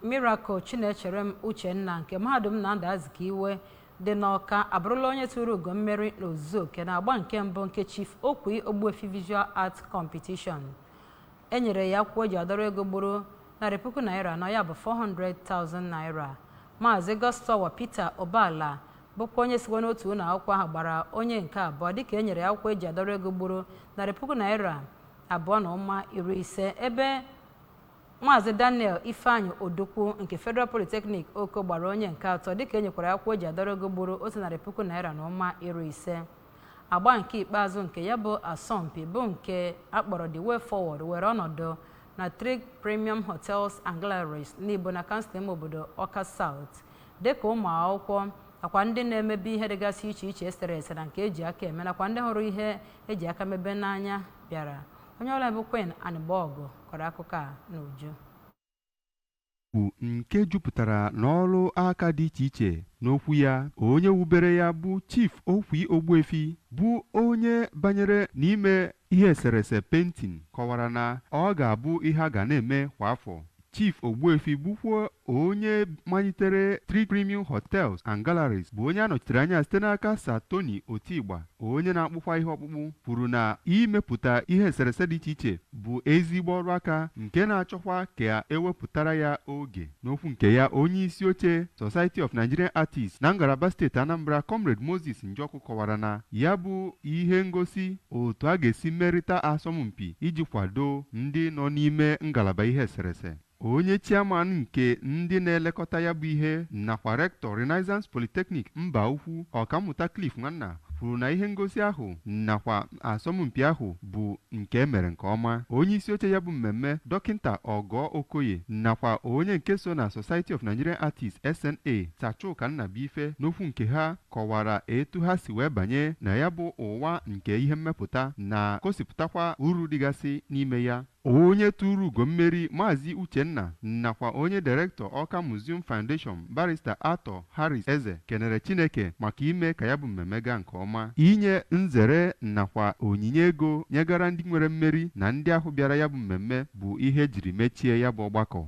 Miracle Chinecherem Uchenna nke Mahadum Nnamdi Azikiwe dị n'Awka abụrụla onye tụrụ ugo mmeri n'ozuzu oke na-agba nke mbụ nke Chief Okwi Ogbuefi Visual Art Competition. E nyere ya akwụkwọ eji adọrọ ego gburu ₦400,000, ya bụ 400,000 naira. Maazị Gostowa Peter Obala bụkwa onye sikwa n'otu ụlọ akwụkwọ ahụ gbara onye nke abụọ, dịka e nyere ya akwụkwọ eji adọrọ ego gburu ₦2,550, ebe Maazị Daniel Ifeanyị Odukwu nke Federal Polytechnic Oko gbara onye nke atọ, dịka e nyekwara akwụkwọ eji adọrọ ego gburu ₦150,000. Agba nke ikpeazụ nke ya bụ asọmpi, bụ nke akpọrọ The Way Forward, were ọnọdụ na Trig Premium Hotels and Galleries n'Ibo na kansụl ime obodo Awka South, dịka ụmụ akwụkwọ nakwa ndị na-emebe ihe dịgasị iche iche esere ese na nke eji aka eme nakwa ndị hụrụ ihe eji aka mebe n'anya bịara. Onye ọrụ bụ Queen Anịgbọgụ kọrọ akụkọ a n'uju. Bụ nke jupụtara n'ọrụ aka dị iche iche. N'okwu ya, onye wubere ya bụ Chief Okwi Ogbuefi, bụ onye banyere n'ime ihe eserese painting, kọwara na ọ ga-abụ ihe a ga na-eme kwa afọ. Chief Ogbuefi bụkwa onye malitere Three Premium Hotels and Galleries, bụ onye a nọchitere anya site n'aka Sir Tony Otigba, onye na-akpụkwa ihe ọkpụkpụ, kwuru na imepụta ihe eserese dị iche iche bụ ezigbo ọrụ aka nke na-achọkwa ka ewepụtara ya oge. N'okwu nke ya, onye isi oche Society of Nigerian Artists na ngalaba steeti Anambra, Comrade Moses Njọkụ, kọwara na ya bụ ihe ngosi otu a ga-esi merịta asọmpi iji kwado ndị nọ n'ime ngalaba ihe eserese. Onye chairman nke ndị na-elekọta ya bụ ihe nakwa rector Renaissance Polytechnic Mba Ukwu, Ọkammụta Cliff Nwanna, kwuru na ihe ngosi ahụ nakwa asọmpi ahụ bụ nke emere nke ọma. Onye isi oche ya bụ mmemme, Dọkịnta Ọgọ Okoye, nakwa onye nke so na Society of Nigerian Artists, SNA, Sachuka Nnabuife, n'okwu nke ha kọwara etu ha si wee banye na ya bụ ụwa nke ihe mmepụta na gosipụtakwa uru dịgasị n'ime ya. Onye tụrụ ugo mmeri, Maazị Uchenna, nakwa onye director Awka Museum Foundation, Barrister Arthur Harris Eze, kenere Chineke maka ime ka ya bụ mmemme gaa nke ọma. Inye nzere nakwa onyinye ego nyegara ndị nwere mmeri na ndị ahụ bịara ya bụ mmemme bụ ihe ejiri mechie ya bụ ọgbakọ.